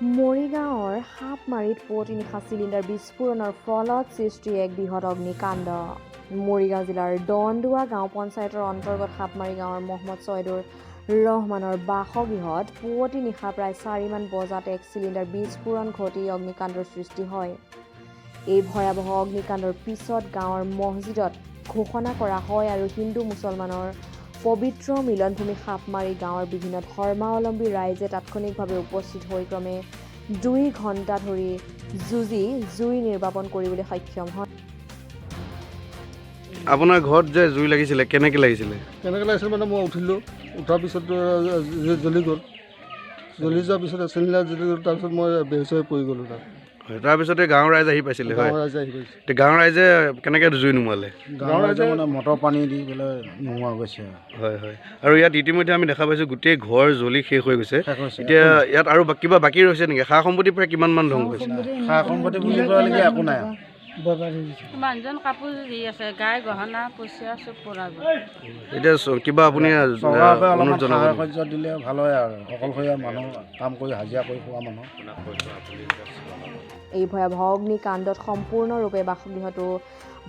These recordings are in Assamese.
মৰিগাঁৱৰ সাপমাৰীত পুৱতি নিশা চিলিণ্ডাৰ বিস্ফোৰণৰ ফলত সৃষ্টি এক বৃহৎ অগ্নিকাণ্ড। মৰিগাঁও জিলাৰ দন্দুৱা গাঁও পঞ্চায়তৰ অন্তৰ্গত সাপমাৰী গাঁৱৰ মহম্মদ ছয়দুৰ ৰহমানৰ বাসগৃহত পুৱতি নিশা প্ৰায় 4মান বজাত এক চিলিণ্ডাৰ বিস্ফোৰণ ঘটি অগ্নিকাণ্ডৰ সৃষ্টি হয়। এই ভয়াৱহ অগ্নিকাণ্ডৰ পিছত গাঁৱৰ মছজিদত ঘোষণা কৰা হয় আৰু হিন্দু মুছলমানৰ পবিত্ৰ মিলনভূমি সাপমাৰী গাঁৱৰ বিভিন্ন ধৰ্মাৱলম্বী ৰাইজে তাৎক্ষণিকভাৱে উপস্থিত হৈ ক্ৰমে 2 ঘণ্টা ধৰি যুঁজি জুই নিৰ্বাপন কৰিবলৈ সক্ষম হয়। আপোনাৰ ঘৰত যে জুই লাগিছিলে, কেনেকৈ লাগিছিলে? কেনেকৈ লাগিছিল মানে মই উঠিলোঁ, উঠাৰ পিছত জ্বলি গ'ল। জ্বলি যোৱাৰ পিছত, চিলিণ্ডাৰ জ্বলি গ'ল, তাৰপিছত মই বেহুচ হৈ পৰি গ'লোঁ তাত। হয়, তাৰপিছতে গাঁৱৰ ৰাইজ আহি পাইছিলে? হয়। গাঁৱৰ ৰাইজে আহি পাইছে। এতিয়া গাঁৱৰ ৰাইজে কেনেকৈ জুই নুমুৱালে? গাঁৱৰ ৰাইজে মানে মটৰ পানী দি পেলাই নোহোৱা গৈছে। হয়, আৰু ইয়াত ইতিমধ্যে আমি দেখা পাইছোঁ গোটেই ঘৰ জ্বলি শেষ হৈ গৈছে। শেষ হৈছে। এতিয়া ইয়াত আৰু কিবা বাকী ৰৈছে নেকি? সা সম্পত্তি প্ৰায় কিমানমান ধ্বংস হৈছে? সা সম্পত্তি বুলি ক'বলগীয়া একো নাই আৰু। মানুহজন কাপোৰ দি আছে, গাই গহনা পইচা চব পৰা গ'ল। এতিয়া কিবা আপুনি চৰকাৰৰ পৰা অনুৰোধ অলপমান জনাব সহায় নেকি? সাহাৰ্য দিলে ভাল হয় আৰু। অকলশৰীয়া মানুহ, কাম কৰি হাজিৰা কৰি খোৱা মানুহ। এই ভয়াৱহ অগ্নিকাণ্ডত সম্পূৰ্ণৰূপে বাসগৃহটো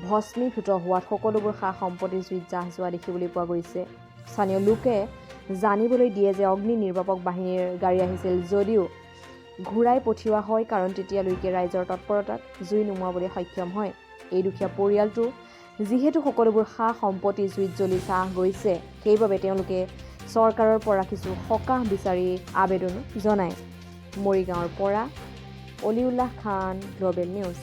ভস্মীভূত হোৱাত সকলোবোৰ সা সম্পত্তি জুইত জাহ যোৱা দেখিবলৈ পোৱা গৈছে। স্থানীয় লোকে জানিবলৈ দিয়ে যে অগ্নি নিৰ্বাপক বাহিনীৰ গাড়ী আহিছিল যদিও ঘূৰাই পঠিওৱা হয়, কাৰণ তেতিয়ালৈকে ৰাইজৰ তৎপৰতাত জুই নুমুৱাবলৈ সক্ষম হয়। এই দুখীয়া পৰিয়ালটো যিহেতু সকলোবোৰ সা সম্পত্তি জুইত জ্বলি ছাই গৈছে, সেইবাবে তেওঁলোকে চৰকাৰৰ পৰা কিছু সকাহ বিচাৰি আবেদনো জনায়। মৰিগাঁৱৰ পৰা অলিউল্লাহ খান, গ্ল'বেল নিউজ।